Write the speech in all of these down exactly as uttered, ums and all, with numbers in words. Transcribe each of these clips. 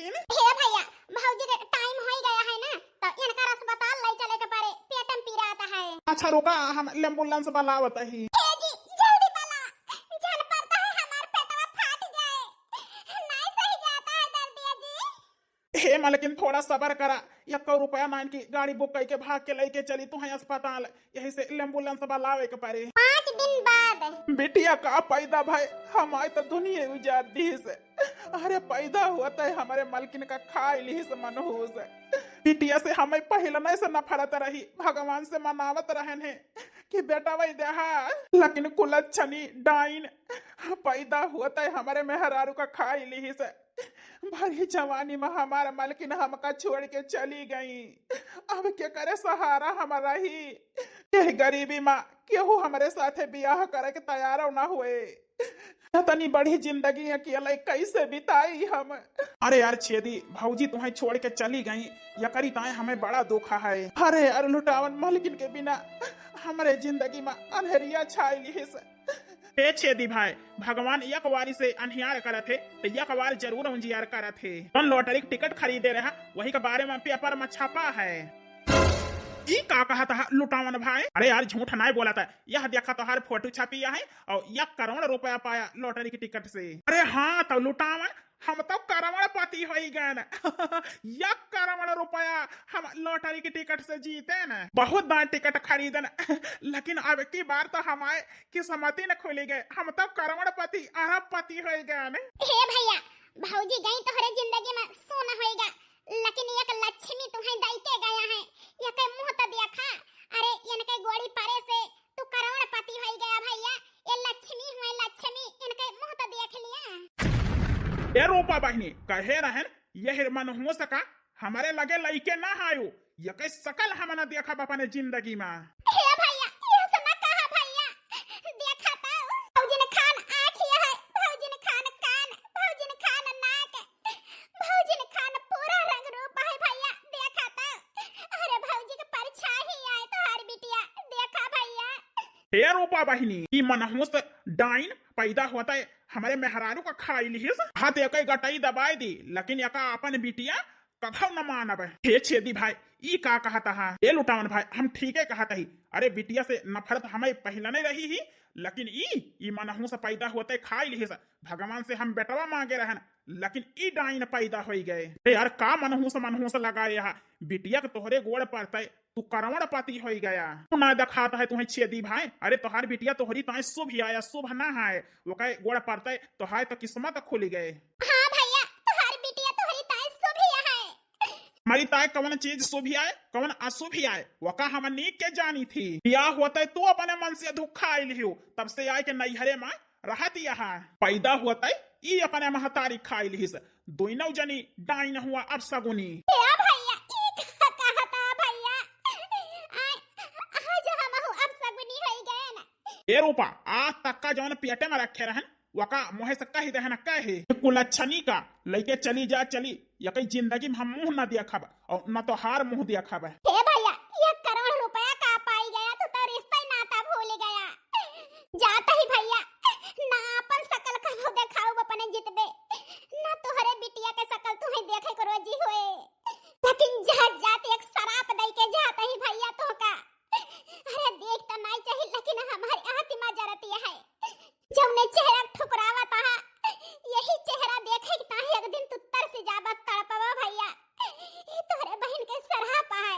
हे भैया, भौजी के टाइम होई गया है ना, तो इनका अस्पताल ले चले के पड़े, पेट में पीरात है। अच्छा रुका, हम एम्बुलेंस बुलावत ही। हे जी, जल्दी बुला, जान पड़ता है हमार पेटवा फाट जाए, नहीं सही जाता है दर्दिया जी। हे मालकिन, थोड़ा सबर करा, एक्को रुपया ना इनकी गाड़ी बुक करके भाग के लेके चली तुहैं अस्पताल, यही से एम्बुलेंस बुलावे के पड़े। पाँच दिन बाद। बिटिया का पैदा भय, हमार तो दुनिया उजाड़ दिहिस। अरे पैदा होत ही हमरे मलकिन का खाई लिहिस मनहूस। बिटिया से हमें पहिले से नफरत रही, भगवान से मनावत रहन है कि बेटा वही देहा, लेकिन कुलच्छनी डाइन पैदा होत ही हमरे मेहरारू का खाई लिहिस। भरी जवानी में हमार मलकिन हमका छोड़ के चली गई, अब केकरे सहारा हम रही? यह गरीबी में केहू हमरे साथे बियाह करे के तैयार ना हुए। इतनी बड़ी जिंदगी अकेले कैसे बिताई हम? अरे यार छेदी, भौजी तुहैं छोड़ के चली गई, यकरी ताए हमें बड़ा दुख है। अरे यार लुटावन, मलकिन के बिना हमरे जिंदगी में अंधेरिया छाई लिहिस। ए छेदी भाई, भगवान एक बारी से अन्हियार करत है, तो एक बार जरूर उंजियार करत है। कौन लॉटरी के टिकट खरीदे रहा, वही के बारे में पेपर में छपा है। ई का कहत है लुटावन भाई? अरे यार, झूठ नाय बोलत है, यह देखा तोहार फोटो छपी है और एक करोड़ रुपया पाया लॉटरी के टिकट से। अरे हाँ, तो लुटावन, हम तो करोड़पति होई गए न। एक करोड़ रुपया हम लॉटरी के टिकट से जीते न, बहुत बार टिकट खरीदन, लेकिन अब की बार तो हमारे किस्मत ही न खुली गए, हम तो करोड़पति, अरबपति होई गए न। हे भैया, भौजी गई तोहरे जिंदगी में सोना होएगा, लेकिन एक लक्ष्मी तुहैं दई के गया है, एक मुंह तो देखा। अरे इनके गोड़ी परे से तू करोड़पति होई गया भैया, ये लक्ष्मी हुए लक्ष्मी, इनके मुंह तो देख लिया। ए रूपा बहिनी, कहे रहन, यह मनहूस का हमरे लगे लइके ना आयो, यके सकल हम ना देखब अपने जिंदगी में। हे भैया, ये से ना कहा भैया, देखा तो भौजिन खान आँख है, भौजिन खान कान, भौजिन खान नाक, भौजिन खान पूरा रंग रूप है भैया, देखा तो। अरे भौजी के परछाई आए तोहार बिटिया, देखा भैया। हे रूपा बहिनी, ई मनहूस डाइन पैदा होत ही हमरे मेहरारू का खाई लिहिस। हाथ एक गटई दबाई दी, लेकिन एका अपन बिटिया कभौ न मानब। हे छेदी भाई, ई का कहत हा? ए लुटावन भाई, हम ठीके कहत ही। अरे बिटिया से नफरत हमें पहिले नहीं रही ही, लेकिन ई, ई मनहूस पैदा होत ही खाई लिहिस। भगवान से हम बेटवा मांगे रहन, लेकिन ई डाइन पैदा होई गए। अरे यार, का मनहूस मनहूस लगाए हा? बिटिया के तोहरे गोड़ परतै, तू करोड़पति होई गया। तू ना देखात है तुहैं छेदी भाई। अरे तोहार बिटिया तोहरी ताई शुभ आया, शुभ ना है। ओके गोड़ परतै तोहार तो किस्मत खुली गए। हाँ भैया, तोहार बिटिया तोहरी ताई शुभ है। हमारी ताई कवन चीज शुभ आए, कवन अशुभ आए, वका हम नीक के जानी थी। बियाह होते तू अपने मन से धोखा आइल हियो, तब से आए के नैहरे में रहत यहाँ। पैदा होते ई अपने महतारी खाई लिहिस। दोनों जनी डाइन हुआ अपसगुनी। ए भैया, ई का कहता भैया? आय, आज हमहू अपसगुनी होई गए ना। ए रूपा, आज तक का जौन पेटे में रखे रहन, वका मुँहे से कही देहन, कहे, कुलच्छनी का, लइके चली जा, चली, यकई जिंदगी में हम मुँह न देखब और न तोहार मुँह देखब। हे भैया, एक करोड़ रुपया का पाई गया, तू तो रिश्ता ही नाता भूल गया। जात ही भैया, ना अपन शकल कबो देखाउब अपने जितबे, ना तोहरे बिटिया के शकल तुहैं देखे को रोजी होए। लेकिन जात जात एक सराप दई के जात ही भैया तोहका। अरे देख तो नाई चाही, लेकिन हमारी आत्मा जरती है। जौने चेहरा ठुकरावत हा, यही चेहरा देखे के ताही एक दिन तू तरस जाबा, तड़पबा भैया। ई तोहरे बहिन के सराप है।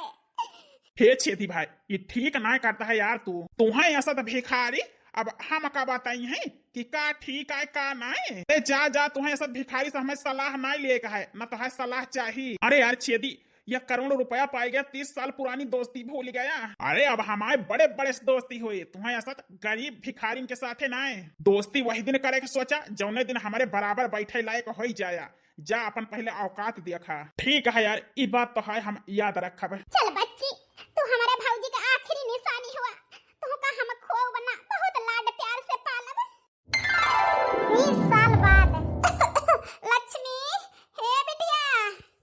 हे छेदी भाई, ई ठीक नाय करता है यार तू। तुहैं असत भिखारी, अब हम का बताई हैं कि का ठीक आय का नाय। ए जा जा, तुहैं असत भिखारी से हमें सलाह नाय लेके है, न तोहैं सलाह चाही। अरे यार छेदी, यह करोड़ रुपया पाई गया, तीस साल पुरानी दोस्ती भूल गया। अरे अब हमारे बड़े बड़े से दोस्ती हुई, तुहैं असत गरीब भिखारिन के साथे नाय। दोस्ती वही दिन करे के सोचा जौने दिन हमारे बराबर बैठे लायक होई जाया। जा अपन पहले औकात देखा। ठीक है यार, ई बात तो है, हम याद रखब। चल बच्ची, तू हमारे भौजी का आखिरी निशानी हुआ, तू का हम खोब ना बहुत लाड प्यार से पालब। बीस साल बाद। लक्ष्मी, हे बिटिया,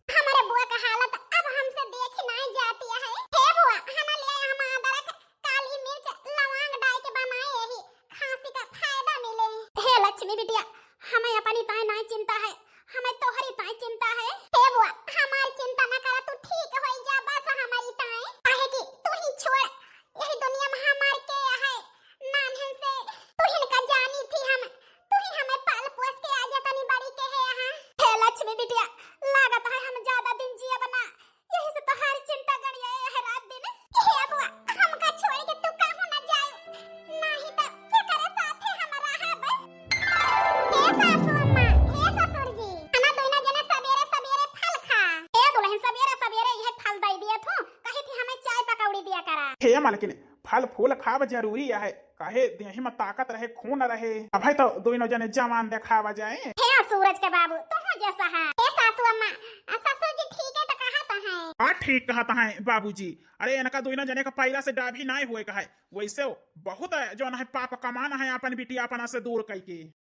हमारे बुआ का हालत अब हमसे देखी नाई जाती है। हे बुआ, हमारे लिए हम अदरक, काली मिर्च, लवांग डाल के बनाए यही खांसी का फायदा मिले। हे लक्ष्मी बिटिया, हमें अपनी ताई नाई चिंता है, हमें तोहरी ताई चिंता है। हे मलकिन, फल फूल खाब जरूरी आहे, काहे देही में ताकत रहे, खून रहे, अभे तो दोनों जने जवान देखावा जाए। हे सूरज के बाबू, तुहूँ जैसा है। हे सासू अम्मा, आ, ससुर जी ठीक है तो कहत है। हाँ, ठीक कहत है बाबूजी। अरे, इनका दोनों जने का पहला से डाभी नाय हुए का है, वैसे वो बहुत है, जौन है पाप कमान है अपन बिटिया अपना से दूर कइके।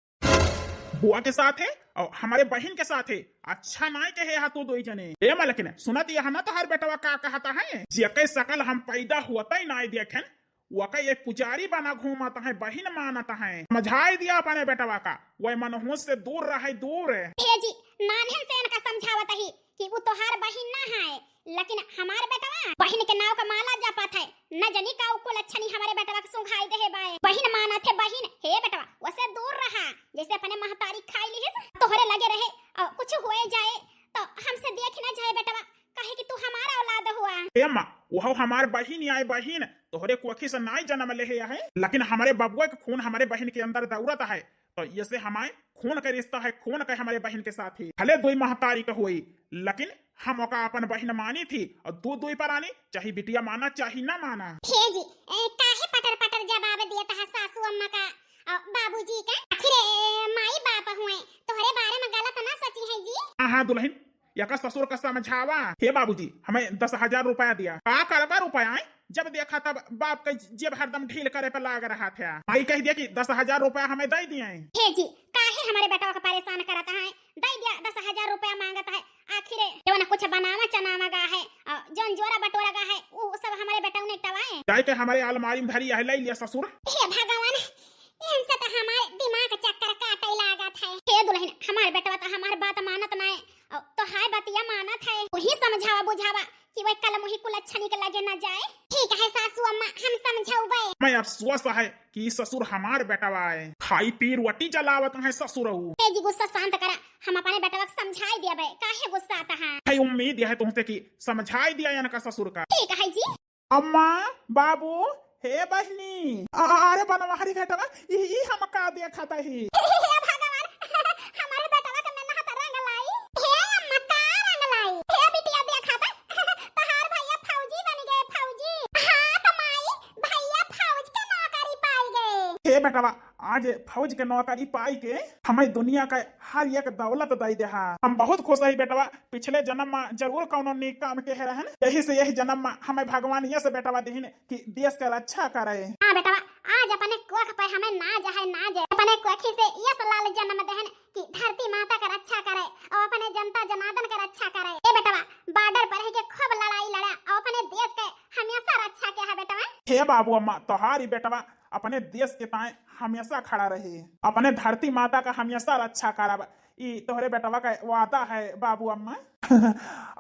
बुआ के साथ है और हमारे बहिन के साथ है, अच्छा नाय कहे हा तू दोई जने। ए मलकिन, सुनत यह ना तोहार बेटवा का कहता है, जेके सकल हम पैदा हुअत ही नाय देखेन, वके ये पुजारी बना घूमत है, बहिन मानत है। समझाई दिया अपने बेटवा का, वह मनहूस से दूर रहे, दूर। हे जी, नान्हन से इनका समझावत ही कि वो तोहार बहिन ना है, लेकिन हमार बेटवा बहिन के नाव का माला जपत है। न जनी का उ कुलच्छनी हमारे बेटवा के सुंघाई देहे बाए। बहिन मानत है बहिन, हे बेटवा, वसे दूर रहा, जैसे अपने महतारी खाई लिहिस, तोहरे लगे रहे और कुछ हुए जाए तो हमसे देख न जाए बेटवा, काहे कि तू हमारा औलाद हुआ। ए अम्मा, वह हमार बहिन आए बहिन, तोहरे कोखी से नाई जन्म लेहे है, लेकिन हमारे बबुआ के खून हमारे बहिन के अंदर दौड़त है, तो ये से हमारे खून का रिश्ता है, खून का हमारे बहिन के साथ ही। भले दुई महतारी का होई, लेकिन हम ओका अपन बहिन मानी थी, और दू दुई परानी, चाहे बिटिया माना, चाहे ना माना। हे जी, ए, काहे पटर पटर जवाब दिया तहा सासू अम्मा का, अ, बाबूजी का? आखिर, ए, माई बाप हुए, तोहरे बारे में गलत ना सोची है जी। हाँ, हाँ, दुल्हन, यका ससुर का समझावा। हे बाबूजी, हमें दस हजार रुपया दिया। का करबा रुपया, आए? जब देखा तब बाप के जेब हरदम ढील करे पे लाग रहा था। माई कह दिया कि दस हजार रुपया हमें दे दिए। हे जी, काहे हमारे बेटवा के परेशान करत है? दे दिया, दस हजार रुपया मांगत है। आखिर जौन कुछ बनावा चनावा गा है, और जौन जोरा बटोरा गा है, उ सब हमारे बेटवा ने टवाए। जाए के हमारे अलमारी में धरी है, ले लिया ससुर। हे भगवान, इनसे तो हमारे दिमाग चक्कर काटे लागत है। हे दुल्हन, हमारे बेटवा तो हमार बात मानत ना है, और तो हाय बतिया मानत है। वही समझावा बुझावा कि वह कल मुही कुलच्छनी के लगे न जाए। ठीक है सासू अम्मा, हम समझौबे। मैं अफसोस है कि ससुर हमार बेटवा है, खाई पी रोटी जलावत है ससुरऊ। हे जी गुस्सा शांत करा, हम अपने बेटवा के समझाई देबे, काहे गुस्सा आता है? है उम्मीद है तुमसे कि समझाई दिया इनका ससुर का। ठीक है जी। अम्मा, बाबू, हे बहिनी, अ-, अरे बनवारी बेटवा, ई, ई हम का देखत ही? हे भगवान, हमारे बेटवा के मेहनत रंग लाई। हे अम्मा, का रंग लाई? हे बिटिया देखत, तहार भैया फौजी बन गए, फौजी। हाँ तो माई, भैया फौज के नौकरी पाई गए। हे बेटवा, आज फौज के नौकरी पाई के हमें दुनिया का हर एक दौलत दे देहा। हम बहुत खुश है बेटवा, पिछले जन्म में जरूर कौनो नीक काम के रहन, यही से यही जन्म में हमें भगवान ये से बेटवा दिहिन कि देश के रक्षा करे। हाँ बेटवा, आज अपने कोख पे हमें नाज है, नाज है। अपने कोखी से ये से लाल जन्म देहन कि धरती माता का रक्षा करे और अपने जनता जनार्दन का रक्षा करे। ए बेटवा, बॉर्डर पर रह के खूब लड़ाई लड़ा और अपने देश के हमेशा रक्षा किया है बेटवा। हे बाबू अम्मा, तोहारी बेटवा अपने देश के ताए हमेशा खड़ा रही, अपने धरती माता का हमेशा रक्षा करब। ई तोहरे बेटवा का वादा है बाबू अम्मा।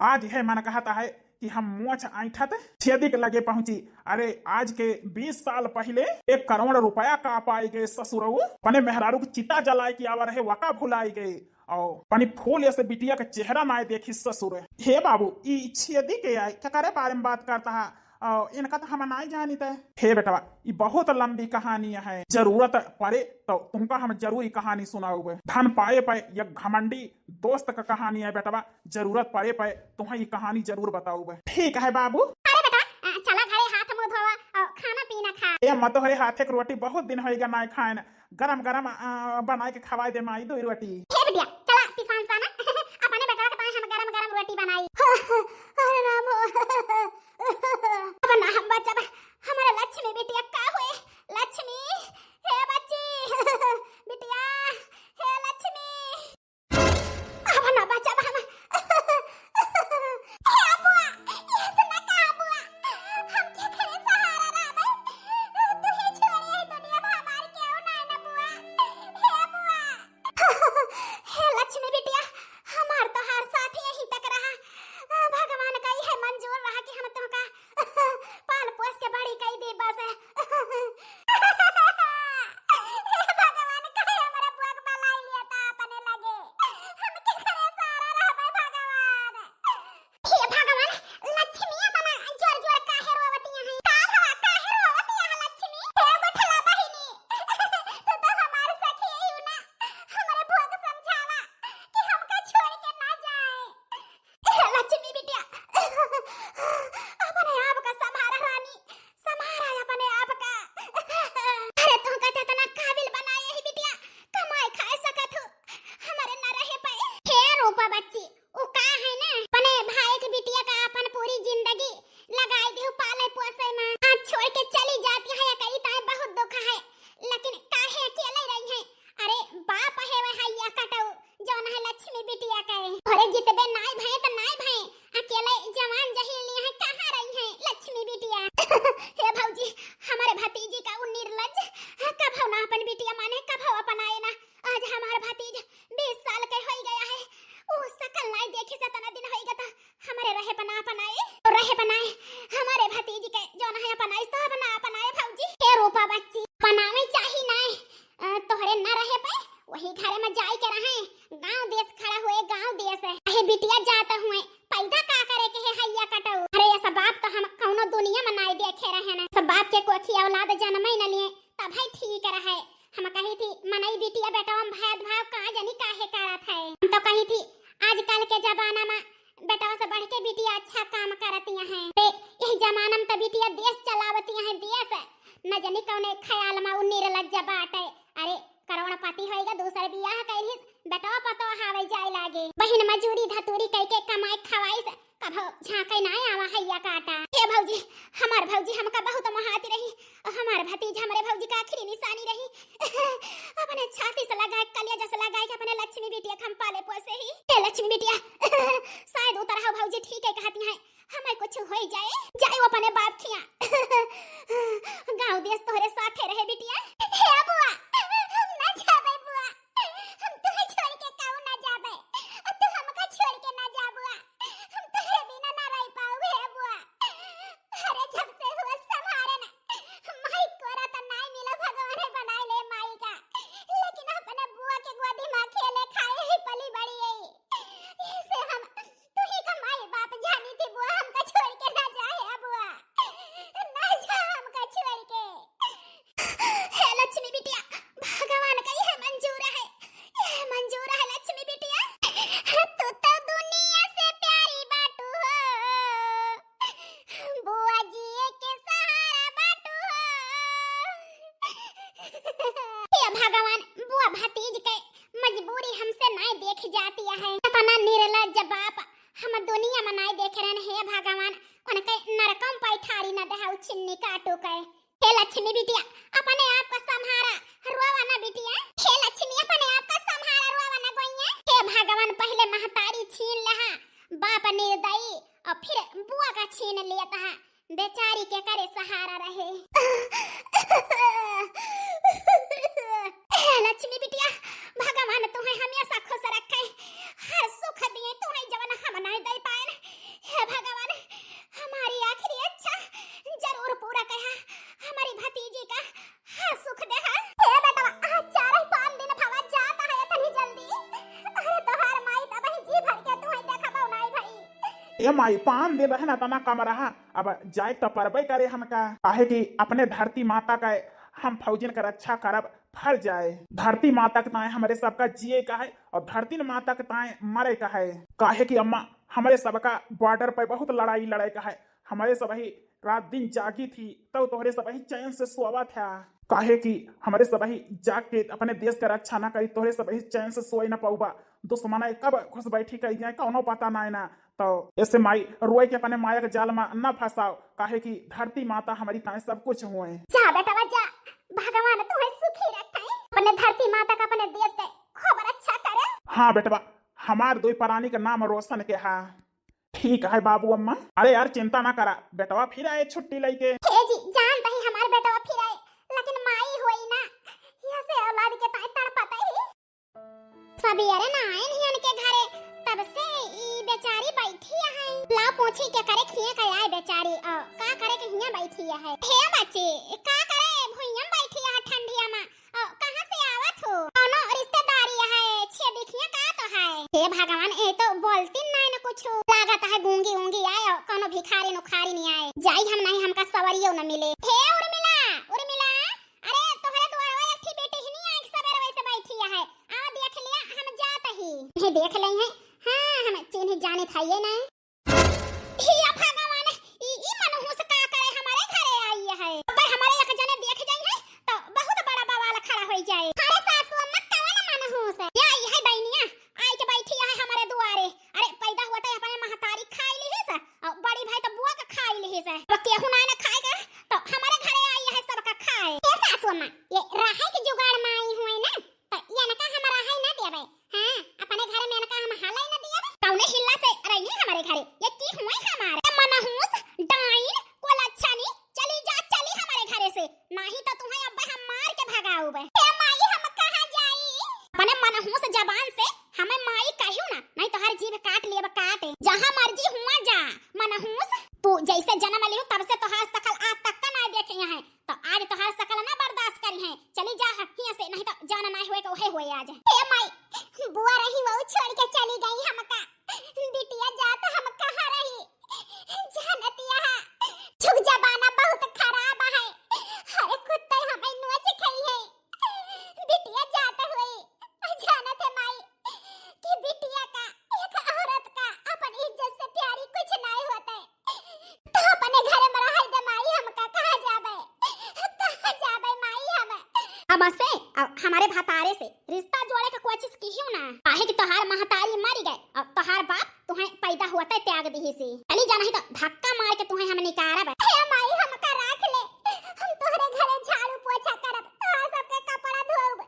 आज है मन कहता है कि हम मोछ ऐंठत छेदी के लगे पहुंची। अरे, आज के बीस साल पहले एक करोड़ रुपया का पाई गए ससुरऊ, अपने मेहरारू की चिता जलाई के आवा रहे, वका भुलाई गए। और अपनी फूल ऐसे बिटिया का चेहरा नाय देखी ससुर। हे बाबू, ई छेदी के आए, केकरे बारे में बात करता है? और इनका तो हम नाय जानित है। हे बेटवा, ई बहुत लंबी कहानी है, जरूरत पड़े तो तुमका हम जरूर ई कहानी सुनाऊबे। धन पाए पे एक घमंडी दोस्त का कहानी है बेटवा, जरूरत पड़े पे तुम्हें ई कहानी जरूर बताऊबे। ठीक है बाबू। अरे बेटा, अ, चला घरे हाथ मुंह धोवा और खाना पीना खा। ए अम्मा, तोहरे हाथे के रोटी बहुत दिन होइगा नाय खाएन, गरम गरम, अ, बनाए के खवाए दे माई दो रोटी। हे बिटिया, चला पिसान साना, अपने बेटवा के ताई हम गरम गरम रोटी बनाई। अरे रामो, अब ना हम बचब, हमारा लक्ष्मी बिटिया का हुए? लक्ष्मी, हे बच्ची, बिटिया, हे लक्ष्मी। अब ना बचब हम। हे बुआ, ये से ना कहा बुआ, हम के करे सहारा रहबे? तू ही छोड़ी है दुनिया में हमार केहू ना ना बुआ। हे बुआ। हे लक्ष्मी बिटिया, हमार तोहार साथ यहीं तक रहा। भगवान अरे, ये सब बाप तो हम कौनो दुनिया में नाई देखे रहे ना। सब बाप के कोखी औलाद जन्म ही न लिए, तब है ठीक रहे। हम कही थी, मनई बिटिया बेटवा में भेदभाव का जनी काहे करत है। हम तो कही थी, आजकल के जमाना में बेटवा से बढ़ के बिटिया अच्छा काम करती हैं। ते यही जमाना में तो बिटिया देश चलावती हैं, देश। न जनी कौने ख्याल में उ निर्लज्ज बाटे। अरे, करोड़पति होइगा, दूसर बियाह कइलिस, बेटवा पतवा हावे जाए लागे। बहिन मजूरी धतूरी कइके कमाई खवाइस, कभो झांके ना आवा हैया काटा। हे भौजी, हमार भौजी हमका बहुत मोहाती रही, और हमार भतीज हमरे भौजी का आखिरी निशानी रही। अपने छाती से लगाए, कलेजा से लगाए के अपने लक्ष्मी बिटिया के हम पाले पोसे ही। हे लक्ष्मी बिटिया, शायद उतरहा भौजी ठीक है कहती हैं, हमें कुछ हो जाए, जाए वो अपने बाप खिया। गाँव देश तोहरे साथे रहे बिटिया। हे बुआ, हम ना जाबे बुआ, हम तुहे छोड़ के कहूँ ना जाबे, और तू हमका छोड़ के ना जा बुआ, हम तोहरे बिना ना रह पाऊ हे बुआ। अरे जब से हुआ संभारे ना, माई कोरा त नाई मिला, भगवान है बनाए ले माई का, लेकिन अपने बुआ के गोदी में खेले खाए ही पली बड़ी है। इसे हम तू ही का माई बाप जानी थी बुआ, हमका छोड़ के ना जाए अब बुआ, ना जा हमका छोड़ के। हे लक्ष्मी बिटिया, भगवान का यह मंजूर है, यह मंजूर है लक्ष्मी बिटिया। तू तो दुनिया से प्यारी बाटू हो, बुआ जिए के सहारा बाटू हो। हे भगवान, बुआ भतीज के मजबूरी हमसे नाई देखी जाती है। इतना निर्लज्ज बाप हम दुनिया में नाई देखे रहन। हे भगवान, उनके नरकम पैठारी न देहा उ छिन्नी काटू के। हे लक्ष्मी बिटिया, अपने आप का संभारा, रोवा ना बिटिया। हे लक्ष्मी, अपने आप का संभारा, रोवा ना गोइया। हे भगवान, पहले महतारी छीन लहा, बाप निर्दयी, और फिर बुआ का छीन लिया था। बेचारी के करे सहारा रहे। हे लक्ष्मी बिटिया, भगवान तुम्हें हमेशा खुश रखे, हर सुख दिए तुम्हें जवन हम नहीं दे पाए। हे भगवान, हमारी आखिरी इच्छा जरूर पूरा करा, हमारी भतीजी का हर सुख देहा। हे बेटवा, आज चार ही पाँच दिन भवा जाता है इतनी जल्दी। अरे तोहार माई तब ही जी भर के तुम्हें देखबो नहीं भाई। ए माई, पान दे बहन, अतना कम रहा, अब जाए तो परबे करे हमका, काहे कि अपने धरती माता का हम फौजिन का रक्षा करब फर जाए। धरती माता के ताए हमरे सबका जिए का है और धरती माता के ताए मरे का है, काहे कि अम्मा हमरे सबका बॉर्डर पे बहुत लड़ाई लड़े का है। हमरे सब ही रात दिन जागी थी, तो तोहरे सब ही चैन से सोवा था, काहे कि हमरे सब ही जाग के अपने देश का रक्षा ना करी, तोहरे सब ही चैन से सोए ना पाउबा। दुश्मन कब घुस बैठी कह जाए, कौनो पता ना है ना। तो ऐसे माई रोए के अपने माया के जाल में न फंसाओ, काहे कि धरती माता हमारी ताए सब कुछ हुए। जा बेटवा जा, भगवान तुम्हें सुखी रखे, अपने धरती माता का अपने देश से खूब रक्षा करे। हाँ बेटवा, हमार दुई परानी का नाम रोशन के हा। ठीक है बाबू अम्मा। अरे यार चिंता ना करा, बेटवा फिर आए छुट्टी लेके। हे जी, जानत ही हमार बेटवा फिर आए, लेकिन माई होई ना, यह से औलाद के ताए तड़पत ही। सबेरे ना आइन ही उनके घरे, तब से ई बेचारी बैठी है। ला पूछी के करे खिए के आए बेचारी, और का करे के हियां बैठी है। हे बच्ची, का करे भुइयां बैठी है ठंडिया में, और कहाँ से आवत हो? कौनो रिश्तेदारी है, छे देखिए का तो है। हे भगवान, ए तो बोलती नहीं न कुछ, लागत है गूंगी ऊंगी आए, और कौनो भिखारी नुखारी नहीं आए। जाई हम नहीं, हमका सवरियो न मिले। हे उर्मिला, उर्मिला, अरे, तोहरे दुआरवा एक ठी बेटी ही नहीं आई, सबेरे वैसे बैठी है। आवा देख लिया, हम जात ही। हे देख लई है। हाँ, हम चिन्ह जाने था ये ना। हिया भगवान, ई, ई मनहूस का करे हमारे घरे आई है। अबे हमारे एक जने देख जाई है, तो बहुत बड़ा बवाल खड़ा होई जाए। अरे सासू अम्मा, कवन मनहूस? या आई है बहनिया, आई के बैठी है हमारे दुआरे। अरे, पैदा हुआ तो अपने महतारी खाई लिहिस, और बड़ी भाई तो बुआ का खाई लिहिस। अब केहू ना, ना खाए का, तो हमारे घरे आई है सबका खाए। ए सासू अम्मा, ये रहे के जुगाड़ में आई हुए ना, तो ये इनका हम रहे ना देवे। हाँ, अपने घर में इनका हम हाले ना दिए। कौने हिल्ला से रही हमारे घरे, ये की हुए हमारे मनहूस, डाइन, कोलच्छनी, चली जा, चली हमारे घरे से, नहीं तो तुम्हें अब हम मार के भगाऊबे। हे माई, हम कहाँ जाई? अपने मनहूस जबान से हमें माई कहियो ना, नहीं तो हर जीभ काट लेब काट। जहाँ मर्जी हुआ जा, मनहूस। तू जैसे जन्म लियो तब से तोहार सकल आज तक का ना देखे हैं, तो आज तोहार सकल ना बर्दाश्त करी है। चली जा हियां से, नहीं तो जाना ना हुए के उहे हुए आज। हे माई, बुआ रही वो छोड़ के चली गई हमका। बिटिया जात हम कहाँ रही? बसे, अब हमरे भतारे से रिश्ता जोड़े के कोशिश किहियो ना, काहे कि तोहार महतारी मरि गए और तोहार बाप तुहें पैदा होते त्याग दिहिस। चली जा, नहीं तो धक्का मार के तुहें हम निकारब। हे माई, हमका राख ले, हम तोहरे घरे झाड़ू पोछा करब, तोहार सबके कपड़ा धोब,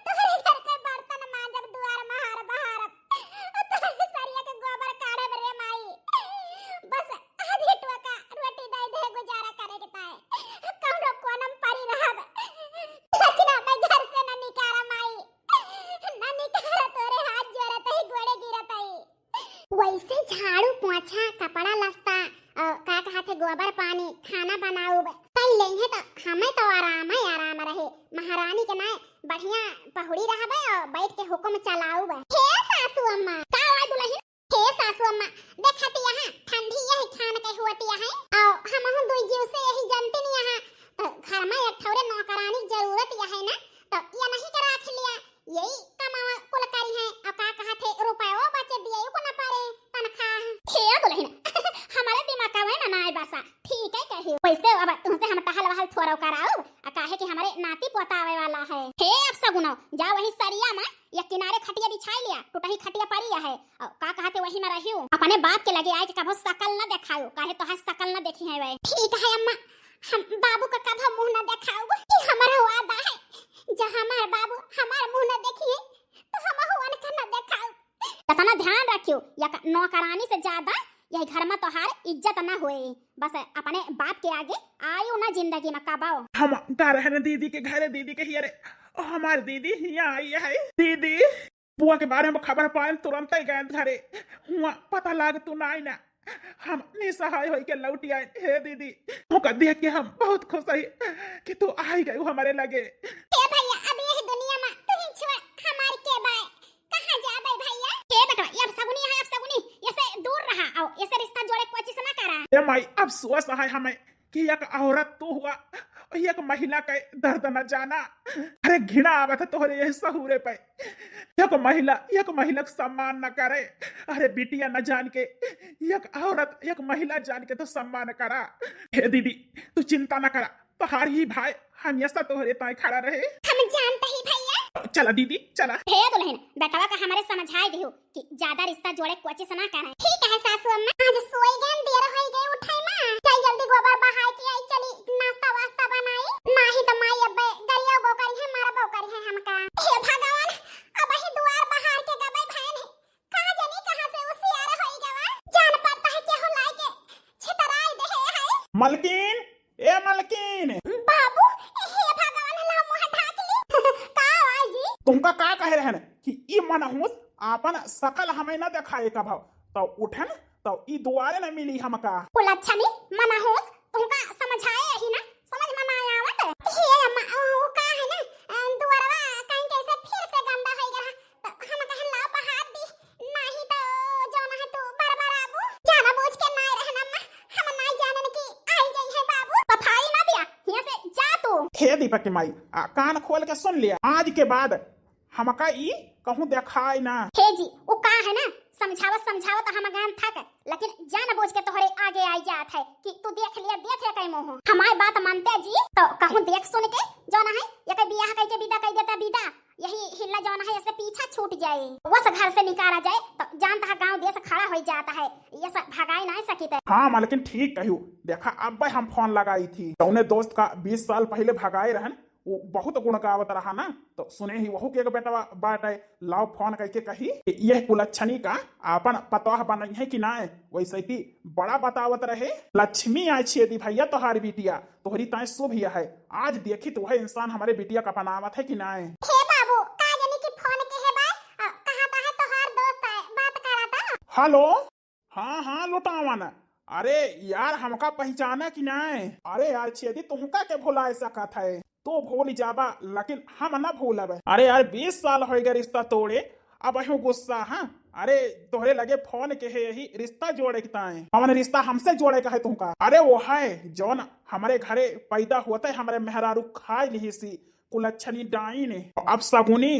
तोहरे घर के बर्तन मांजब, दुआर महार बहारब, तोहरे सरिया के गोबर काढ़ब रे माई। बस आधी टोका रोटी दे दे गुजारा करे के ताए, कौनो कोनम परी रहब, लेकिन हमें घर से न निकारा माई, न निकारा, तोरे हाथ जोड़त ही गोड़े गिरत ही। वैसे झाड़ू पोछा कपड़ा लत्ता, अ, का कहत है, गोबर पानी, खाना बनाउब, कई लेंगे तो हमें तो आराम है, आराम रहे। महारानी के नाय बढ़िया पहुड़ी रहबे और बैठ के हुक्म चलाउब। हे सासू अम्मा, का हुआ दुल्हन? हे सासू अम्मा, देखत यहाँ ठंडी यही खान के होती है, और हम दुई जीव से यही जनती नहीं यहाँ, तो घर में एक ठौरे नौकरानी जरूरत यही ना, तो ये नहीं के राख लिया, यही कमावा कुल करी है, और का कहत है, रुपयो बचे दिए को न पड़े तनख्वाह। हे दुल्हन, हमारे दिमाग का वही ना, ना आए बसा, ठीक है कही। वैसे अब तुमसे हम टहल वहल थोड़ा कराउब, आ काहे कि हमारे नाती पोता आवे वाला है। हे अब सगुनो, जा वही सरिया में या किनारे खटिया बिछाई लिया, टूटही खटिया परी है, और का कहते वही में रहियो, अपने बाप के लगे आए के कभो शकल न देखायो, काहे तोहार शकल न देखी है वह। ठीक है अम्मा, हम बाबू का कभो मुंह न देखाउब, कि हमारा वादा है, जब हमार बाबू हमार मुंह न देखिए, तो हम उनका न देखाउब। इतना ध्यान रखियो, या नौकरानी से ज्यादा यही घर में तोहार इज्जत न होए, बस अपने बाप के आगे आयो ना जिंदगी में कबाओ। हम का रहन दीदी के घरे, दीदी के हियरे, हमार दीदी हियाँ आई है। दीदी, बुआ के बारे में खबर पायल तुरंत ही गए घरे, हुआ पता लाग तू ना आई ना, हम निसहाय होई के लौटी आए। हे दीदी, ओका देख के हम बहुत खुश हई कि तू आई गई हमारे लगे। हे भैया, अब यही दुनिया में तू ही छोड़ हमार के बाय, कहाँ जाबे भैया? हे बेटवा, ये अब सगुनी है, अब सगुनी, ये से दूर रहा, और ये से रिश्ता जोड़े कोशिश ना करा। ए माई, अफसोस है हमें कि एक औरत तू हुआ, एक महिला का दर्द न जाना। अरे घृणा आवत है तोहरे यही सहूरे पे। एक महिला, एक महिला का सम्मान न करे। अरे बिटिया न जान के, एक औरत, एक महिला जान के तो सम्मान करा। हे दीदी, तू चिंता न करा, तोहार ही भाई हमेशा तोहरे ताई खड़ा रहे। हम जानते ही भैया। चला दीदी, चला। हे दुल्हन, बेटवा का हमारे समझाए दियो कि ज्यादा रिश्ता जोड़े कोशिश ना करे। ठीक है सासू अम्मा, आज सोई गए, देर होई गए उठाई माँ। चल जल्दी गोबर बहाई के आई, चली नाश्ता वास्ता बनाई। नाही तो माई अब्बे गरिया बो करी है, मारा बो करी है हमका। हे भगवान, अब ही दुआर बहार के गबे भैन है। का जानी कहाँ से उसियार होई गवा। जान पड़ता है केहू लाई के छितराई दे है। मलकिन, ए मलकिन। बाबू, हे भगवान, ला मुँह ढाक ली। का हुआ जी? तुमका का कहे रहन कि ई मनहूस आपन शकल हमें न देखाए कभव, तो उठन तो ई दुआरे न मिली हमका। कुलच्छनी, मनहूस, तुमका समझाए ही ना, समझ में ना आवत। हे अम्मा, वो का है ना, अ, दुआरवा कहीं कैसे फिर से गंदा होई गया, तो हम कहन लाओ बहार दी, नाही तो जौन है तू बरबराबू। जाना बूझ के नाय रहन अम्मा, हम नाय जानन कि आई जाई है बाबू। सफाई ना दिया, यहाँ से जा तू। हे दीपक की माई, आ, कान खोल के सुन लिया, आज के बाद हमका ई कहूँ देखाई ना। हे जी, उ का है ना, समझावत समझावत हम गान थक, लेकिन जान बूझ के तोहरे आगे आई जात है कि तू देख लिया, देख लिया कई मोह। हमारी बात मानते जी, तो कहूँ देख सुन के जौन है, ये कई बियाह कई के विदा कई देता विदा, यही हिल्ला जौन है, ऐसे पीछा छूट जाए, वस घर से निकाला जाए, तो जानता है गाँव देश खड़ा हो जाता है, ये सब भगाई नहीं सकित है। हाँ माँ, लेकिन ठीक कहियो, देखा अब हम फोन लगाई थी, तौने दोस्त का बीस साल पहले भगाए रहन, वो बहुत गुण गावत रहा ना, तो सुने ही वहू के एक बेटवा बाटे, लाओ फोन करके कही, यह कुलच्छनी का आपन पतोह बनई है कि ना, वैसे ही बड़ा बतावत रहे। लक्ष्मी आय छेदी भैया तोहार बिटिया, तोहरी ताय शुभ यह है। आज देखी तो वह इंसान हमारे बिटिया का अपनावत है कि ना। हे बाबू, का जानी कि फोन के है बा, आ, कहा तो है तोहार दोस्त है, बात करा था। हेलो। हाँ, हाँ, लुटावन। अरे यार, हमका पहचाना कि नाय? अरे यार छेदी, तुमका के भुलाए सकत है? तू भूल जाबा, लेकिन हम ना भूलब। अरे यार, बीस साल हो गए रिश्ता तोड़े, अब अहू गुस्सा, हाँ? अरे, तोहरे लगे फोन के है यही रिश्ता जोड़े के ताए। कौन रिश्ता हमसे जोड़े का है तुमका? अरे वो है, जौन हमारे घरे पैदा होते हमारे मेहरारू खाए लिही सी, कुलच्छनी डाइन, अब सगुनी,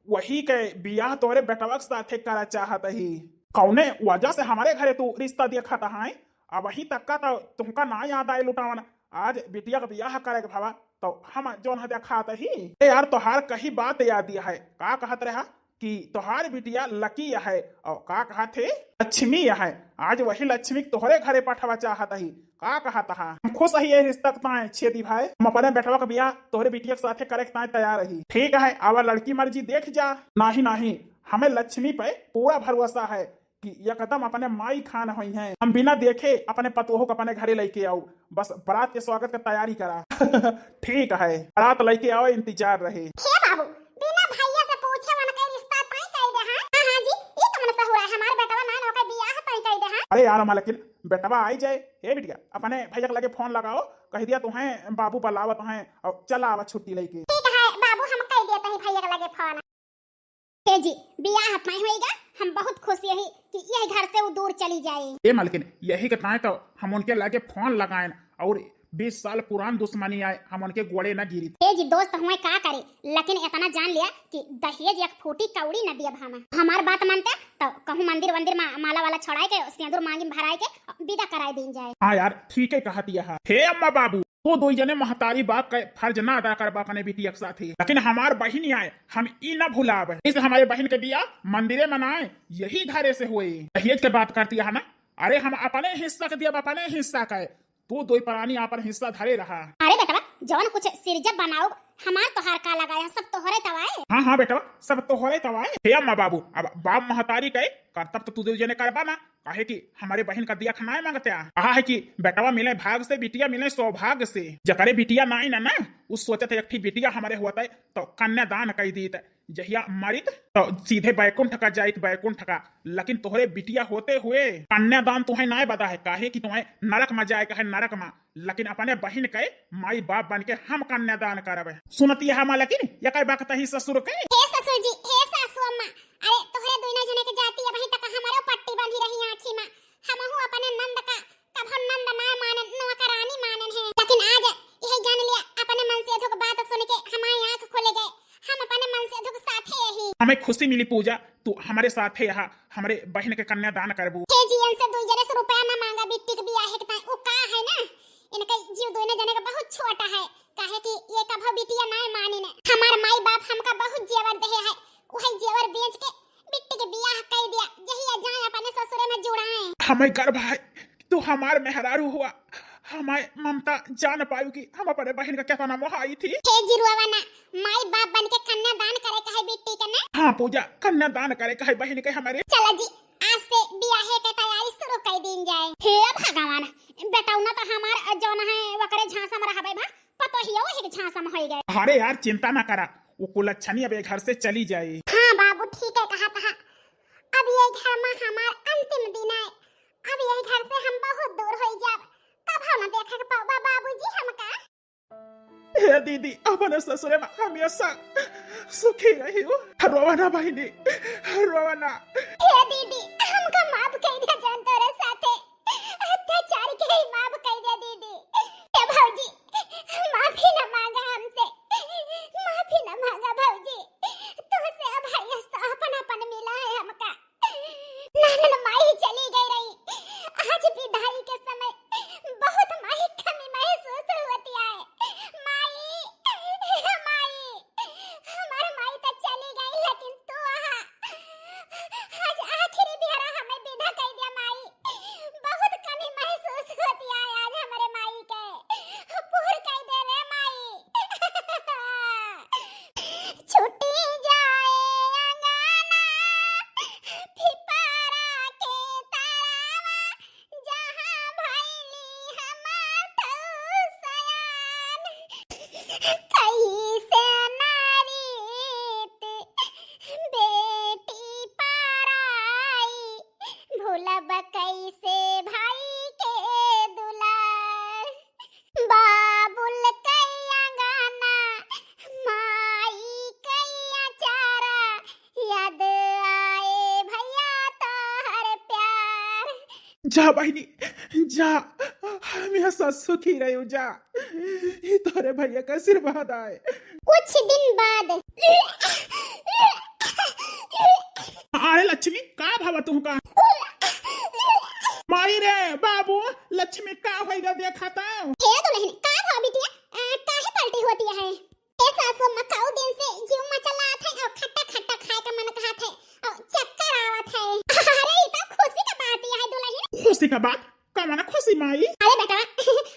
वही के बियाह तोहरे बेटवा के साथे करा चाहत ही। कौने वजह से हमारे घरे तू रिश्ता देखत है? अब वही तक का तो तुमका ना याद आए लुटावन, आज बिटिया का बियाह करे के भवा, तो हम जौन है देखात ही। ए यार, तोहार कही बात याद है, का कहत रहा कि तोहार बिटिया लकी है, और का कहत है, लक्ष्मी है। आज वही लक्ष्मी के तोहरे घरे पठवा चाहत ही, का कहत हा? हम खुश ही ये रिश्ता के ताए छेदी भाई, हम अपने बेटवा के बियाह तोहरे बिटिया के साथे करे के ताए तैयार ही। ठीक है, आवा लड़की मर्जी देख जा। नाही नाही, हमें लक्ष्मी पे पूरा भरोसा है कि एकदम अपने माई खान होइहैं। हम बिना देखे अपने पतोह को अपने घरे लेके आऊ, बस बारात के स्वागत का तैयारी करा। ठीक है, बारात लेके आवा, इंतजार रहे। हे बाबू, बिना भैया से पूछे उनके रिश्ता तय कर दे, हाँ? हाँ, हाँ जी, ई कौन सहुरा है? हमार बेटवा मान ओकर बियाह तय कर दे, हाँ? अरे यार मालकिन, बेटवा आई जाए। हे बिटिया, अपने भैया के लगे फोन लगाओ, कह दिया तुहें बाबू बुलावत हैं, और चला आवा छुट्टी लेके। ठीक है बाबू, हम कह दिया तही भैया के लगे फोन। हे जी, बियाह तय होइगा, हम बहुत खुश यही कि यही घर से वो दूर चली जाए। ए मालकिन, यही के ताए तो हम उनके लगे फोन लगाएन और बीस साल पुरान दुश्मनी आए, हम उनके गोड़े न गिरी। हे जी, दोस्त हुए का करे, लेकिन इतना जान लिया कि दहेज एक फूटी कौड़ी न दियब हम। हमार बात मानते तो कहूँ मंदिर वंदिर मा-, माला वाला छोड़ाए के, सिंदूर मांगी में भराए के, विदा कराए दीन जाए। हाँ यार, ठीक है कहत यह। हे अम्मा बाबू, तू दुई जने महतारी बाप का फर्ज ना अदा करबा अपने बिटिया के साथे, लेकिन हमार बहिन आए, हम ई ना भुलाब। इस हमारे बहिन के बियाह मंदिरे मनाए, यही घरे से होए। दहेज के बात करती है ना, अरे हम अपने हिस्सा के दियब, अपने हिस्सा का। तू दुई परानी आपन हिस्सा धरे रहा। अरे बेटवा, जौन कुछ सिरजब बनाओ, हमार तोहार का लगाए, सब तोहरे तवाए। हाँ हाँ बेटवा, सब तोहरे तवाए। हे अम्मा बाबू, अब बाप महतारी के करतब तो तू दुई जने करबा ना, काहे कि हमारे बहिन का दिया खनाए मांगते आ। कहा है कि बेटवा मिले भाग से, बिटिया मिले सौभाग्य से। जकरे बिटिया नाई ना ना, उ सोचत है एक ठी बिटिया हमारे होत है तो कन्यादान कई दीत। जहिया मरित तो सीधे बैकुंठ का जाइत, बैकुंठ का। लेकिन तोहरे बिटिया होते हुए कन्यादान तुहें नाय बदा है, काहे कि तुहें नरक में जाए का है, नरक में। लेकिन अपने बहिन के माई बाप बन के हम कन्यादान करब। सुनती है मालकिन, यकर बकत ही ससुर के। हे ससुर जी, हे सासू अम्मा, अरे तोहरे दुइनो जने के जाति अबहीं तक हमरो पट्टी बंधी रही आँखी में। हमहू अपने नंद का कभो नंद ना मानन, नौकरानी मानन है। लेकिन आज यही जान लिया, अपने मनसेधु के बात सुन के हमारी आँख खुल गए। हम अपने मनसेधु के साथे यही। हमें खुशी मिली पूजा, तू हमारे साथे यहाँ हमरे बहिन के कन्यादान करबू। हे जी, इनसे दुई जने से रुपया ना मांगा, बिट्टी के बियाहे के ताई। उ का है ना, इनके जीव दुइने जने के बहुत छोटा है, काहे कि ये कभो बिटिया ना मानिन। हमार माई बाप हमका बहुत जेवर देहे है, वही जेवर बेच के बिट्टी के बियाह कई दिया, जहिया जाए अपने ससुरे में जुड़ाए। हमें गर्व है, तू हमार मेहरारू हुआ, हमार ममता जान पायु कि हम अपने बहिन का कितना मोहाई थी। हे जी रुआवा ना, माई बाप बन के कन्यादान करे का है बिट्टी के ना। हाँ पूजा, कन्यादान करे का है बहिन के हमारे। चला जी, आज से बियाहे के तैयारी शुरू कर दीन जाए। हे भगवान, बेटौना तो हमार जौन है वकरे झांसा में रहबे बा, पतोहिया वही के झांसा में होई गए। अरे यार चिंता ना करा, वो कुलच्छनी अब ये घर से चली जाए। हाँ बाबू ठीक है कहा था, अब ये घर में हमार अंतिम दिन है, अब ये घर से हम बहुत दूर होई जाब, कब हम देखे के पाबा बाबूजी हमका। हे दीदी, अपने ससुरे में हमेशा सुखी रही हो। रोवा ना बहिनी, रोवा ना। हे दीदी, हमका माफ कर दे जान, तोरे साथे अत्याचार के ही माफ कर दे दीदी। हे भौजी, माफी ना मांगा हमसे, माफी ना मांगा भौजी, तुमसे अब है ये अपन अपन मिला है हमका। नानन माई चली गई रही, आज विदाई के समय बहुत माई कमी महसूस होती है। माई, माई, हमार माई तो चली गई, लेकिन तू आहा, आज आखिरी बेरा हमें विदा कर दिया माई। बहुत कमी महसूस होती है आज हमारे माई के। पूर कर दे रे माई। छुट्टी जाए अंगना, पिपरा के तरवा, जहाँ भइली हमार तू सयान। कैसे नारीत बेटी पराई, भूलब कैसे भाई के दुलार। बाबुल के अंगना, माई के अचारा, याद आए भैया तोहर प्यार। जा बहिनी, जा, हमेशा सुखी रहो, जा। ये तोरे भैया का आशीर्वाद आए। कुछ दिन बाद। अरे लक्ष्मी, का भवा तुहका? माई रे, बाबू, लक्ष्मी का होइगा देखा ता? हे दुल्हन, का भवा बिटिया? आ, काहे पलटी होत सिखा बात, कमना खुशी माई? अरे बेटवा,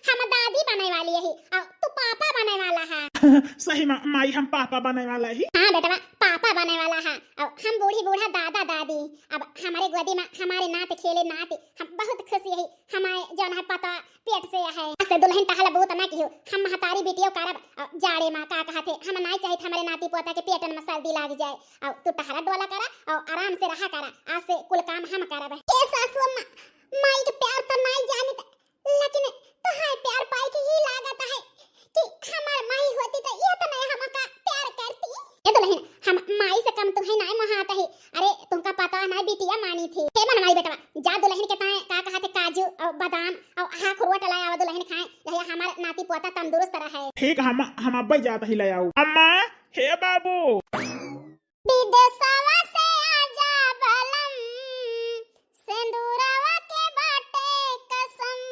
हम दादी बने वाली ही, और तू पापा बने वाला है। सही मा-, माई, हम पापा बने वाला ही। हाँ बेटवा, पापा बने वाला है, और हम बूढ़ी बूढ़ा दादा दादी, अब हमारे गोदी मा हमारे नाती खेले नाती, हम बहुत खुशी ही। हमारे जौन है पता पेट से है, से दुलहिन टहल बहुत ना किहो, हम महतारी बिटियो करब, और जाड़े मा का कहत है, हम नाई चाहित हमारे नाती पोता के पेटन मा सर्दी लाग जाए, और तू टहरा डोला करा और आराम से रहा करा, आज से कुल काम हम करब। ए सासु अम्मा, माई के प्यार तो नाई जानित, लेकिन तोहार प्यार पाई के ई लागत है कि हमार माई होती तो ये तो नहीं हमका प्यार करती। ए दुलहिन, हम माई से कम तुम्हें नाई मोहात ही। अरे तुमका पता ना बिटिया मानी थी। हे मन माई बेटवा, जा दुलहिन के ताए का कहत है काजू और बादाम और हा खुरवा टलाया आवा दुलहिन खाए, यही हमार नाती पोता तंदुरुस्त रहे। ठीक, हम, हम अब्बे जात ही ले आऊ। अम्मा, हे बाबू। विदेशवा से आजा बलम, सेंदूरवा के बाटे कसम।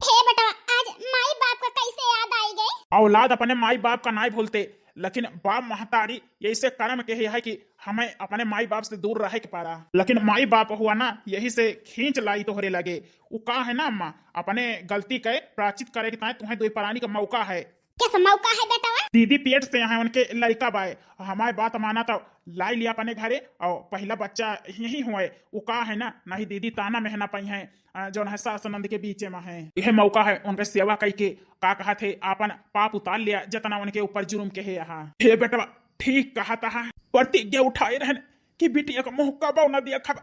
हे बेटवा, आज माई बाप का कैसे याद आई गई? औलाद अपने माई बाप का नाई भूलते, लेकिन बाप महतारी ऐसे कर्म के ही है कि हमें अपने माई बाप से दूर रहे के पड़ा। लेकिन माई बाप हुआ ना, यही से खींच लाई तोहरे लगे। उ का है ना अम्मा, अपने गलती के प्रायश्चित करे के ताए तुम्हें दुई परानी का मौका है। कैसे मौका है बेटवा? दीदी पेट से यहाँ उनके लड़का बाए, हमारे बात माना तो लाई लिया अपने घरे और पहला बच्चा यही हुए। उ का है ना, नहीं दीदी ताना मेहना पाई है, अ, जौन है सास नंद के बीचे में है। यह मौका है उनके सेवा कई के, का कहत है, आपन पाप उतार लिया, जितना उनके ऊपर जुर्म के है यहाँ। हे बेटवा, ठीक कहत हा, प्रतिज्ञा उठाए रहन कि बिटिया का मुँह कबो न देखब,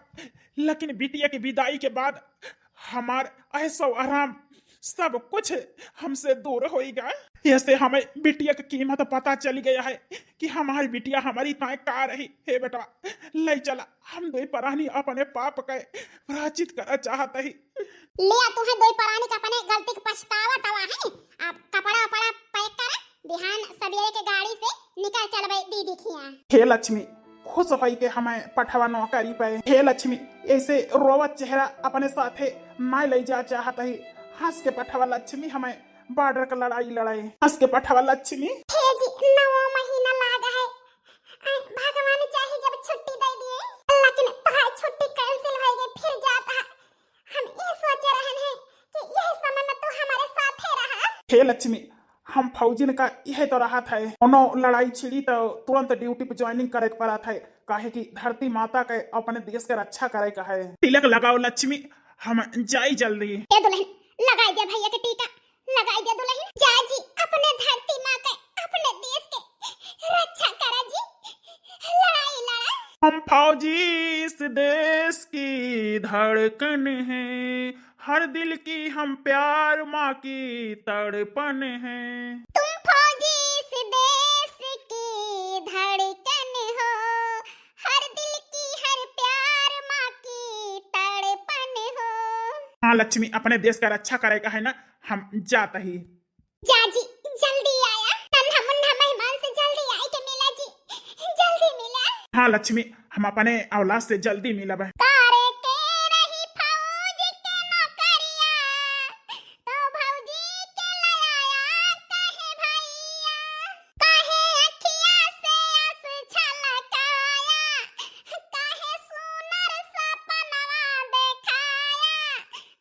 लेकिन बिटिया की विदाई के बाद हमार ऐसो आराम सब कुछ हमसे दूर होई गा। ऐसे हमें बिटिया की कीमत पता चल गया है कि हमारी बिटिया हमारी ताए का रही। हे बेटवा, ले चला, हम दुई परानी अपने पाप के प्रायश्चित करा चाहत ही। लिया, तुहे दुई परानी के अपने गलती के पछतावा तवा है। अब कपड़ा उपड़ा पैक करा, बिहान सवेरे के गाड़ी से निकल चलबे दीदी खिया। हे लक्ष्मी, खुश होई के हमें पठवा नौकरी पे। हे लक्ष्मी, ऐसे रोवत चेहरा अपने साथे ना ले जा चाहत ही। हंस के पठवा लक्ष्मी, हमें बॉर्डर का लड़ाई लड़ाई। हंस के पठवा लक्ष्मी। हे जी, नौ महीना लाग है। आ, भगवान चाहे जब छुट्टी दे दिए, लेकिन तोहार छुट्टी कैंसिल हो गई, फिर जाता। हम ये सोचे रहन है कि यही समय में तू हमारे साथे रहा। हे लक्ष्मी, हम फौजिन का यह तो रहत है, कोनो लड़ाई छिड़ी तो तुरंत ड्यूटी पे ज्वाइनिंग करे के पड़त है, काहे कि धरती माता के अपने देश के रक्षा करे का है। तिलक लगाओ लक्ष्मी, हम जाई जल्दी। ए दुलहिन, लगाई दे भैया के टीका, लगाई दे दुलहिन। जा जी, अपने धरती माँ के, अपने देश के रक्षा करा जी, लड़ाई लड़ा। हम फौजी इस देश की धड़कन हैं, हर दिल की हम प्यार माँ की तड़पन हैं। तुम फौजी इस देश की धड़कन हो, हर दिल की हर प्यार माँ की तड़पन हो। हाँ लक्ष्मी, अपने देश का रक्षा करे का है ना, हम जात ही। जा जी, जल्दी आया। नन्हा मुन्ना मेहमान से जल्दी आई के मिला जी, जल्दी मिला। हाँ लक्ष्मी, हम अपने औलाद से जल्दी मिलब। करे के रही फौज के नौकरिया, तो भौजी के ले आया काहे भैया? काहे अखिया से आंसू छलकाया? काहे सुनर सपनवा देखाया?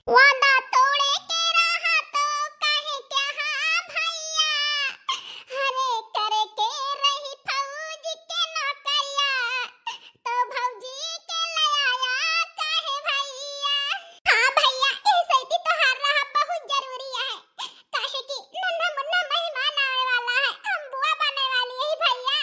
वादा तोड़े के रहा तो काहे कहा भैया? अरे करे के रही फौज के नौकरिया, तो भौजी के ले आया काहे भैया? हाँ भैया, ए सैती तोहार रहा बहुत जरूरी है, काहे कि नन्हा मुन्ना मेहमान आवे वाला है, हम बुआ बने वाली है भैया।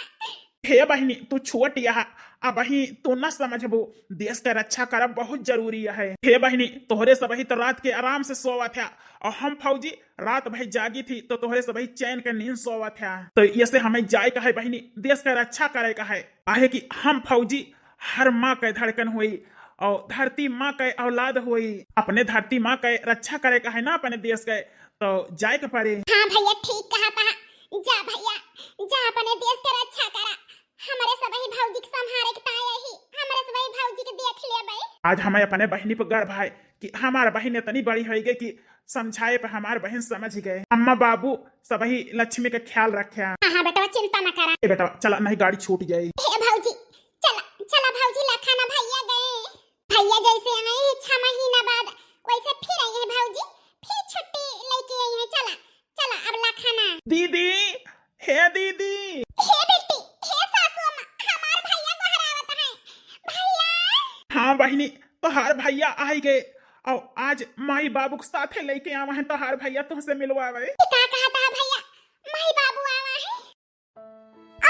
हे बहिनी, तू छोट यहा, अबही तू न समझबू, देश के रक्षा करब बहुत जरूरी है। हे बहिनी, तोहरे सबही तो रात के आराम से सोवत है, और हम फौजी रात भर जागी थी तो तोहरे सबही चैन के नींद सोवत है। तो ये से हमें जाए का है बहिनी, देश के रक्षा करे का है, काहे कि हम फौजी हर माँ के धड़कन होई और धरती माँ के औलाद होई। अपने धरती माँ के रक्षा करे का है ना, अपने देश के, तो जाए के पड़े। हाँ भैया, ठीक कहा था। जा भैया, जा अपने देश के रक्षा करा। हमारे सबही भौजी के संभारे के ताई ही, हमारे सबही भौजी के देख लेबे। आज हमें अपने बहिनी पर गर्व है कि हमार बहिन इतनी बड़ी हो गई कि समझाए पर हमार बहिन समझ गए। अम्मा बाबू सबही लक्ष्मी का ख्याल रखे। हाँ, हाँ बेटवा, चिंता न करा। ए बेटवा, चला, नहीं गाड़ी छूट जाए। हे भौजी, चला, चला भौजी, लखा ना भैया गए। भैया जैसे आए हैं छह महीना बाद, वैसे फिर आई है भौजी, फिर छुट्टी लेके आई है। चला, चला, अब ला खाना। दीदी, हे दीदी। हे बेटी, हे सासू अम्मा, हमार भैया गोहरावत है। भैया। हाँ बहिनी, तोहार भैया आई गए। और आज माई बाबू के साथे लेके आवा है तोहार भैया, तुहसे मिलवावे। ई का कहत है भैया, माई बाबू आवा है?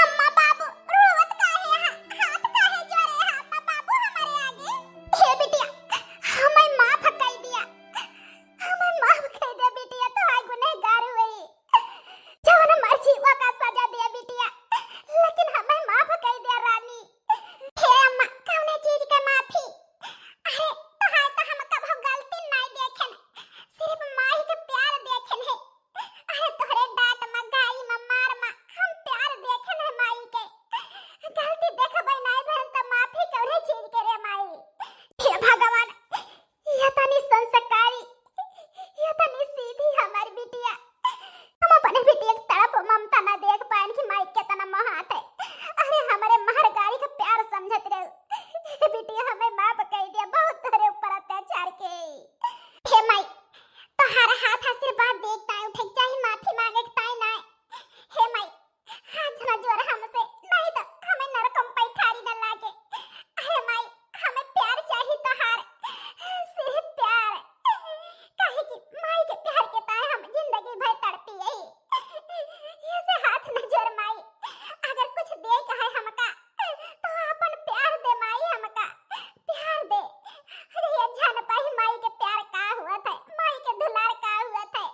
अम्मा बाबू रोवत काहे हा? हाथ काहे जोड़े हा अम्मा बाबू हमारे आगे? हे बिटिया, हमें माफ कर दिया, हमें माफ कर दिया बिटिया, तो आय गुनहगार हुई। जवन मर्जी ओका सजा दिया बिटिया, लेकिन हमें माफ कर दिया रानी। हे अम्मा, कौने चीज के माफी? अरे, तोहार तो हम कभो गलती नाई देखेन, सिर्फ माई के प्यार देखेन है। अरे, तोहरे डांट मा, गाई मा, मार मा, हम प्यार देखेन है माई के। गलती देखबै नाई भरम त माफी कौने चीज के रे माई? हे भगवान, ये तनी संस्कारी, ये तनी सीधी हमारी बिटिया। हम अपने बिटिया के तड़प ममता ना देख पाएन कि माई केतना मोहात है। अरे, हमारे महर गाड़ी का प्यार समझत रहो। हे बिटिया, हमें माफ कर दिया, बहुत तोहरे ऊपर अत्याचार के। हे माई, तोहार हाथ आशीर्वाद देख ताई उठे के चाही, माफी मांगे के ताई ना। हे माई, हाथ न जोड़ हमसे, नहीं तो हमें नरकम पैठारी न लागे। अरे माई, हमें प्यार चाही तोहार, सिर्फ प्यार। काहे कि माई के प्यार के ताए हम जिंदगी भर तड़पी यही। ऐसे हाथ न जोड़ माई, अगर कुछ दे के है हमका, तो अपन प्यार दे माई हमका, प्यार दे। अरे ये जान पाई माई के प्यार का हुआ था, माई के दुलार का हुआ था।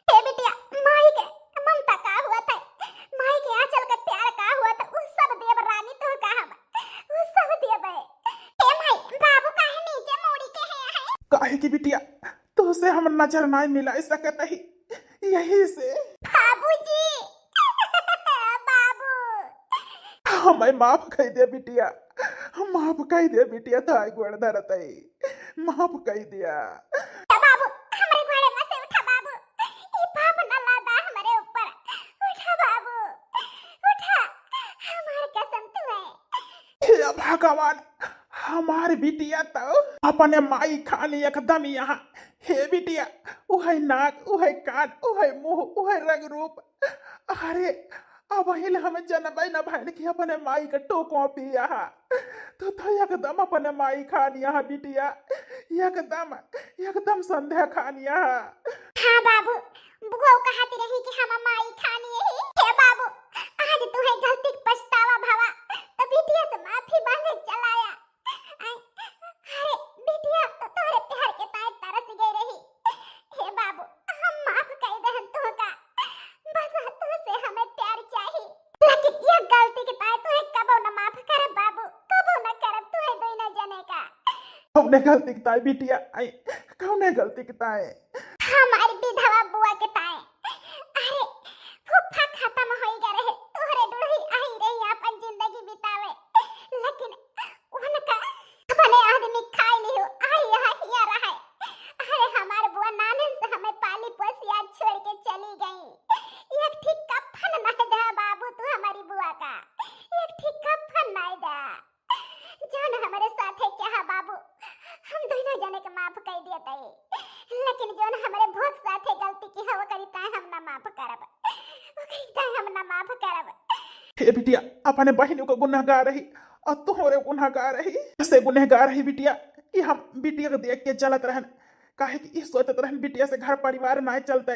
हे बिटिया, माई के ममता का हुआ था, माई के आंचल के प्यार का हुआ था, उ सब देब रानी तोहका हम, उ सब देबे। हे माई, बाबू काहे नीचे मुड़ी के है, है? काहे कि बिटिया, तोसे हम नजर नाई मिलाई सकत ही, यही से। बाबूजी, बाबू। हमें माफ कर दे बिटिया, माफ कर दे बिटिया, ताई गोड़ धरत ही। माफ कई दिया। उठा बाबू, हमरे घोड़े में से उठा बाबू, ई पाप न लादा हमरे ऊपर। उठा बाबू, उठा, हमार कसम तू है। हे भगवान, हमार बिटिया तो अपने माई खानी एकदम यहाँ। हे बिटिया, उहे नाक, उहे कान, उहे मुंह, उहे रंग रूप, अरे, अबहिल हमें जनबै न भइल कि अपने माई के टोको पिया हा। तू तो एकदम अपने माई खान यहाँ बिटिया, एकदम, एकदम संध्या खान यहाँ। हाँ बाबू, बुआ कहत रही कि हम माई खान यही। हे बाबू, आज तुहे गलती के पछतावा भवा, तो बिटिया से माफी मांगे चलाया। अरे, बिटिया, अब तो तोहरे प्यार के ताए तरस गई रही। हे बाबू, हम माफ कर देहन तोहका। बस तोहसे हमें प्यार चाही। लेकिन ये गलती के ताए तोहे कबो न माफ करब बाबू, कबो न करब तोहे दोनों जने का। कौने गलती के ताए बिटिया? आई, कौने गलती के ताए? हमारी विधवा बुआ के ताए। अरे, फूफा खत्म होई गए रहे, तोहरे डुढ़ी आई रही अपन जिंदगी बितावे, लेकिन उनका अपने आदमी खाई लिहो, आई यहाँ हिया रहे। अरे हमार बुआ नानन से हमें पाली पोसी आज छोड़ के चली गई। एक ठीक कफन नहीं दे बाबू तू हमारी बुआ का, एक ठीक कफन नहीं दे। जौन हमारे साथे क्या है बाबू, हम दोनों जने के माफ कर दिए तई, लेकिन जौन हमारे भोग साथे गलती की है वो करी ताए हम ना माफ करब, वो करी ताए हम ना माफ करब। हे बिटिया, अपने बहिनी को गुनहगार रही और तोहरे गुनहगार रही। से गुनहगार रही बिटिया कि हम बिटिया के देख के जलत रहन, काहे कि ई सोचत रहन बिटिया से घर परिवार ना चलते।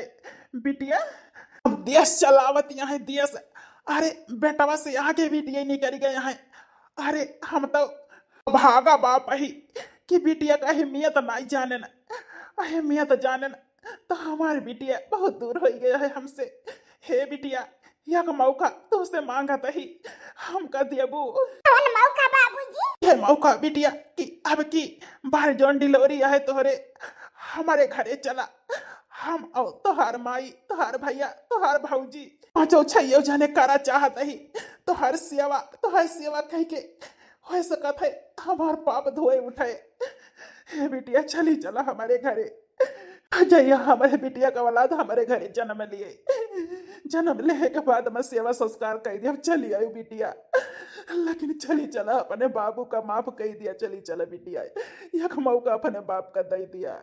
बिटिया, अब देश चलावत यहाँ है देश। अरे बेटवा से आगे बिटिया निकल गए हैं। अरे हम तो भागा बाप ही कि बिटिया का अहमियत ना जानन, अहमियत जानन। तो हमार बिटिया बहुत दूर हो गया है हमसे। हे बिटिया, एक मौका तोसे मांगत ही, हमका देबू? कौन मौका बाबूजी? ये मौका बिटिया कि अब की बार जौन delivery है तोहरे, हमारे घरे चला। हम और तोहार माई, तोहार भैया, तोहार भौजी, पाँचों छइयो जने करा चाहत ही तोहार सेवा, तोहार सेवा कह के हो सकत है हमार पाप धोए उठे। हे बिटिया, चली चला हमारे घरे। जइया हमारे बिटिया का औलाद हमारे घरे जन्म लिए, जन्म लेहे के बाद में सेवा संस्कार कर दिया। अब चली आयु बिटिया, लेकिन चली चला, अपने बाबू का माफ कइ दिया, चली चला बिटिया, एक मौका अपने बाप का दइ दिया।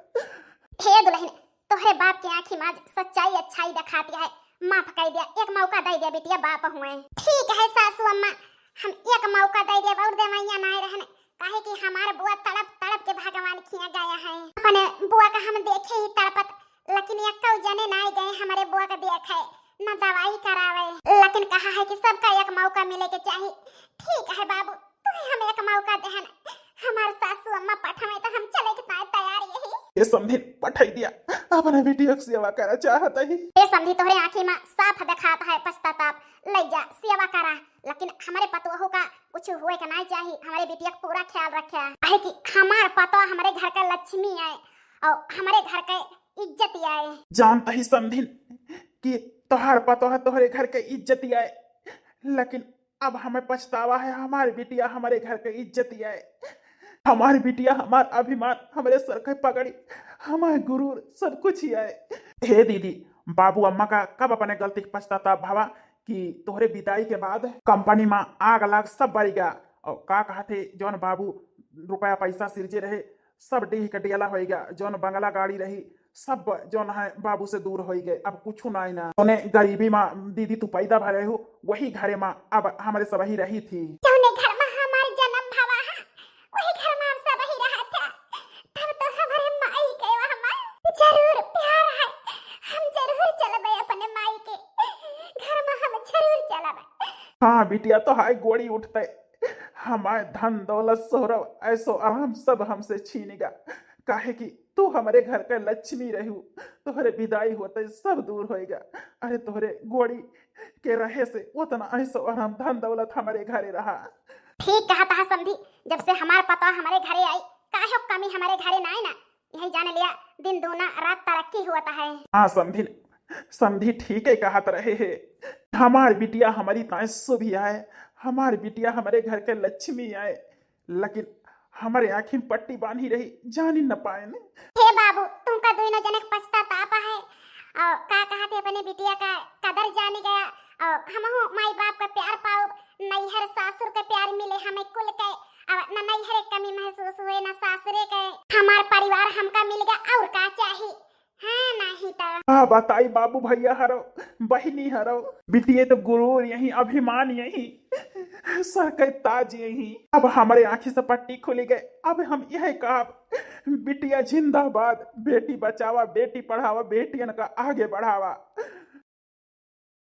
हे दुलहिन, तोहरे बाप के आँखी मा आज सच्चाई अच्छाई देखात है, माफ कइ दिया, एक मौका दइ दिया बिटिया, बाप हुए। ठीक है सासू अम्मा, हम एक मौका दइ देब, और देवैया नाहीं रहन, काहे कि हमार बुआ तड़प तड़प के भगवान खिया गया है। अपने बुआ का हम देखे ही तड़पत, लेकिन एक्कउ जने नाहीं गए हमरे बुआ का देखे, न दवाई करावे। लेकिन कहा है कि सबका एक मौका मिले के चाही। ठीक है बाबू, तुहे हम एक मौका देहन, हमार सासू अम्मा पठावे तो हम चले के ताय तैयार यही। ए समधिन, पठाई दिया, अपने बिटिया के सेवा करा चाहत ही। ए समधी, तोहरे आँखी मा साफ देखात है पछताताप, लइ जा सेवा करा, लेकिन हमरे पतोहू का कुछ हुए के नाहीं चाही, हमरे बिटिया के पूरा ख्याल रख्या। काहे कि हमार पतोह हमरे घर का लक्ष्मी आए और हमरे घर के इज्जत आए। जानत ही समधिन कि तोहार पतोह तोहरे घर के इज्जत आए, लेकिन अब हमें पछतावा है, हमार बिटिया हमरे घर के इज्जत आए, हमार बिटिया हमार अभिमान, हमरे सर के पगड़ी, हमार गुरूर, सब कुछ ही आए। हे दीदी, बाबू अम्मा का कब अपने गलती के पछताताप भवा कि तोहरे विदाई के बाद कंपनी मा आग लाग सब बरि गा। और का कहत है, जौन बाबू रुपया पैसा सिरजे रहे, सब डीह के डेला होइ गा, जौन बंगला गाड़ी रही, सब जौन है बाबू से दूर होइ गए, अब कुछ नाहीं ना। तोने गरीबी मा दीदी तू पैदा भरे हो, वही घरे मा अब हमरे सबही रही थी। जौने घर मा हमार जन्म भवा है, वही घर मा हम सबही रहत है। तब तो हमरे माई के वहाँ मा जरूर प्यार है, हम जरूर चलबे अपने माई के घर मा, हम जरूर चलबे। हाँ बिटिया, तोहार गोड़ी उठते हमार धन दौलत सोहरव ऐसो आराम सब हमसे छीन गा, काहे कि तू हमरे घर के लक्ष्मी रहू, तोहरे विदाई होते सब दूर होइगा। अरे तोहरे गोड़ी के रहे से उतना ऐसो आराम धन दौलत हमरे घरे रहा। ठीक कहत हा समधी, जब से हमार पतोह हमरे घरे आई, काहे कमी हमरे घरे नाहीं ना, यही जान लिया दिन दूना रात तरक्की होत है। हाँ समधी, समधी ठीक है कहत रहे है, हमार बिटिया हमरी ताए शुभ आए, हमार बिटिया हमरे घर के लक्ष्मी आए, लेकिन हमरे आँखी में पट्टी बांधी रही, जानी न पाएन। हे बाबू, तुमका दुइनो जने के पछताताप है। और का कहत है, अपने बिटिया का कदर जानी गया। और हमहू माई बाप का प्यार पाउब, नैहर सासुर के प्यार मिले हमें कुल के। अब न नैहरे कमी महसूस हुए, न सासुरे के। हमार परिवार हमका मिल गया, और का चाही? हाँ, नाहीं तो। का बताई बाबू भैया हरो, बहिनी हरो, बिटिये तो गुरूर यही, अभिमान यही, सर के ताज यही। अब हमरे आँखी से पट्टी खुली गए। अब हम यह कहब, बिटिया जिंदाबाद, बेटी बचावा, बेटी पढ़ावा, बेटियन का आगे बढ़ावा।